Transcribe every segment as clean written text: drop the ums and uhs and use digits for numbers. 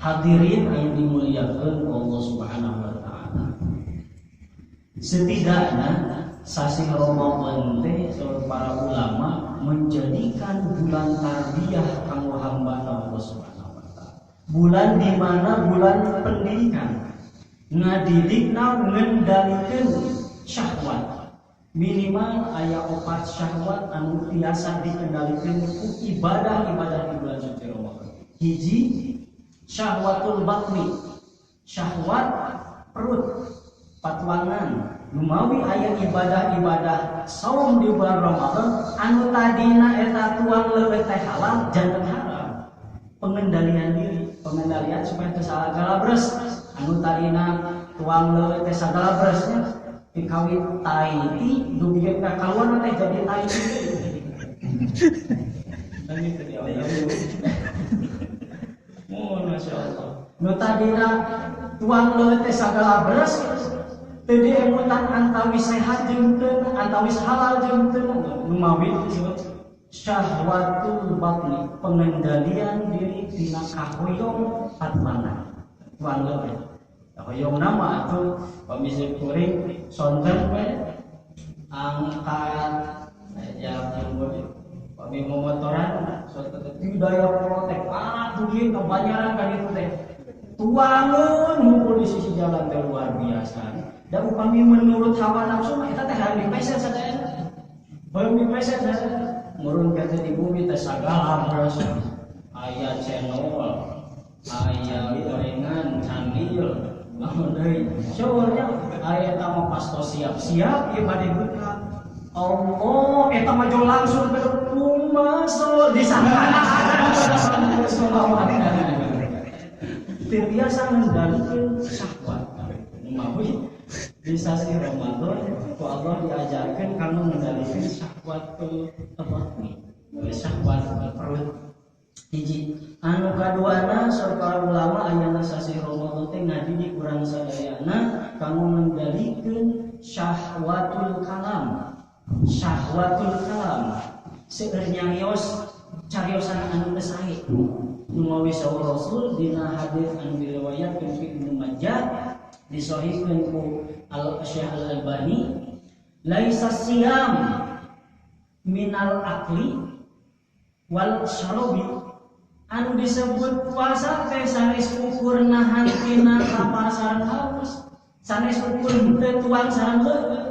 Hadirin yang dimuliakan Allah Subhanahu wa taala. Setidaknya sasih Ramadan teh para ulama menjadikan bulan tarbiyah kanggo hamba Allah Subhanahu wa taala. Bulan di mana bulan pendidikan. Ngadidikna ngendalikeun syahwat. Minimal aya opat syahwat anu tiasa dikendalikeun ku ibadah-ibadah di bulan suci Ramadan. Hiji, syahwatul batni, syahwat perut, patuangan. Lumawi aya ibadah-ibadah saum di bulan Ramadan anu tadina eta tuang leuwih teh halal janten haram. Pengendalian diri, pengendalian supaya teu salah galabres. Anu tadina tuang leuwih teh sagalabresnya dikawit tai ti dugi ka kaluar teh jadi tai ti. Lanjut ke dia. Oh, Masya Allah. Nu tadina tuang leuwih teh sagala beres teu diemutan antawis sehat jeung teu, antawis halal jeung teu. Lumawi disebut syahwatul batni, pengendalian diri tina kahoyong patuangan. Tuang leuwih. Kahoyong nama atuh pamisi kuring sonten we angkat ya pami momotoran sonten teh daya protek parah dugi kebanyaran kan itu teh. Tuangun ngumpul di sisi jalan teh luar biasa. Da upami menurut hawa nafsu mah eta teh hayang dipeser sadayana. Hoyong dipeser sadayana. Murun ka teh di bumi teh sagala beres. Aya cendol, aya gorengan, candil, lamun deui. Seueurnya aya eta mah pasto siap-siap ieu bade buka. Allah eta mah jo langsung ke kumaha disangka. Biasa mengendalikan syahwat. Mawi di sasi Ramadan ku Allah diajarkan kamu mengendalikan syahwatul batni, syahwat perut. Hiji anu kaduana saur para ulama ayana sasi Ramadan teh ngadidik urang sadayana kamu mengendalikan syahwatul kalam. Syahwatul kalam seueur nyarios cariosan anu teu sae. Numawi saur Rasul dina hadis anu diriwayatkeun ku Ibnu Majah disahihkeun ku Al Syekh Al Albani, laisa siyam minal akli wal syarabi. Anu disebut puasa teh sanes ukur nahan tina lapar sareng haus, sanes ukur teu tuang sareng leuweut.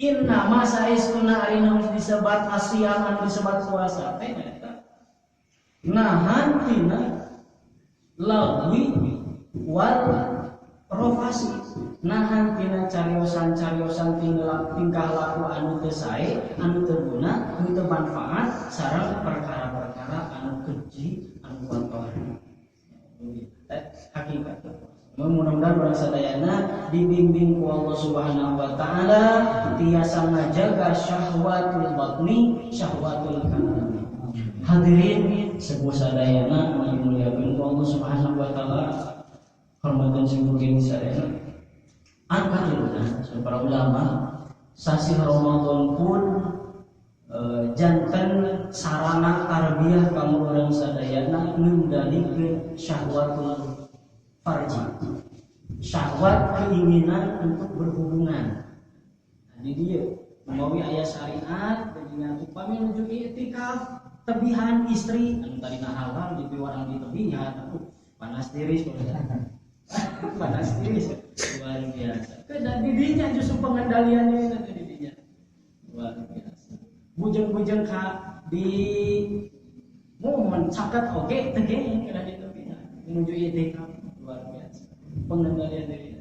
Inna ma saestuna ari nu disebat asyam anu disebat puasa teh eta nahan tina lagwi wal rofasi, nahan tina cariosan-cariosan tingkah laku anu teu sae, anu teu guna, anu teu manfaat sareng perkara-perkara anu keji, anu kotor. Hakikat. Mudah-mudahan urang sadayana dibimbing ku Allah Subhanahu wa taala tiasa ngajaga syahwatul batni, syahwatul kalam. Hadirin sepuh sadayana dimuliakeun ku Allah Subhanahu wa taala, hormatan simkuring sadayana. Anu katiluna para ulama sasih Ramadan pun janten sarana tarbiyah kamu urang sadayana ngendalikeun syahwatul farji, syahwat keinginan untuk berhubungan. Nah, di dieu mawi aya syariat dengan upami nuju i'tikaf tebihan istri anu tadina halal dipiwarang di tebihan, aduh panas tiris panas tiris luar biasa. Kedah didinya justru pengendaliannya itu didinya luar biasa. Bujeng-bujeng ka di momen caket oge teu ge kedah di tebihan menuju i'tikaf luar biasa pengendalian diri.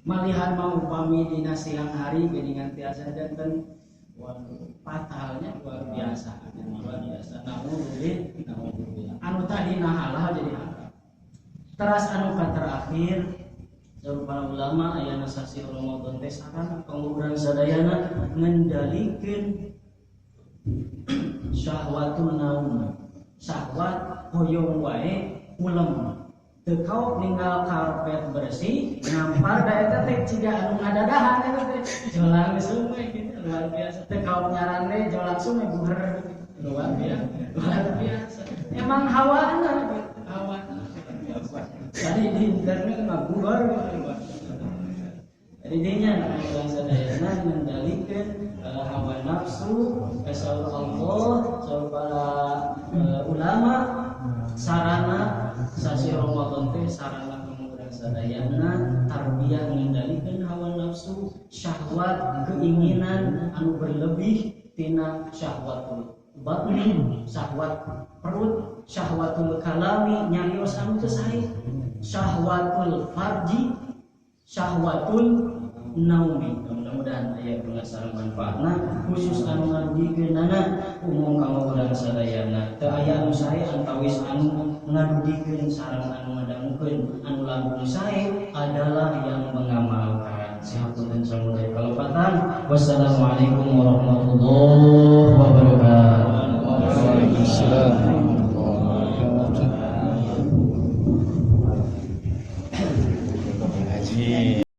Malihan mau upami dina siang hari geuningan tiasa janten waduh fatalnya luar biasa, luar biasa. Naudzubillah. Anu tadina halal jadi haram. Teras anu ka terakhir saur para ulama ayana sasi Ramadan teh sarana kanggo urang sadayana ngendalikeun syahwatul naum, syahwat hoyong wae ulem. Teu kaop ninggal karpet bersih, ngampar da eta teh ciga anu ngadadahan eta teh. Jo langsung we gitu, luar biasa. Teu kaop nyarande jo langsung we buher gitu. Luar biasa. Luar biasa. Emang hawana gitu, hawana. Tadi di internet mah bubar. Jadi dinya urang sadayana mengendalikan hawa nafsu. Saur Allah, saur para ulama, sarana sasi Ramadan teh sarana urang sadayana tarbiyah mengendalikan hawa nafsu, syahwat, keinginan anu berlebih tina syahwatul batni, syahwat perut, syahwatul kalami, nyarios anu teu sae, syahwatul farji, syahwatul naumi. Mudah-mudahan aya guna sareng manfaatna, khusus anu ngadugikeunana, umum kanggo urang sadayana. Teu aya anu sae antawis anu ngadugikeun sareng anu ngadangukeun. Anu langkung sae adalah yang mengamalkan. Sihapunten samudaya kalepatan. Wassalamualaikum warahmatullahi wabarakatuh. Waalaikumsalam warahmatullahi wabarakatuh. Haji.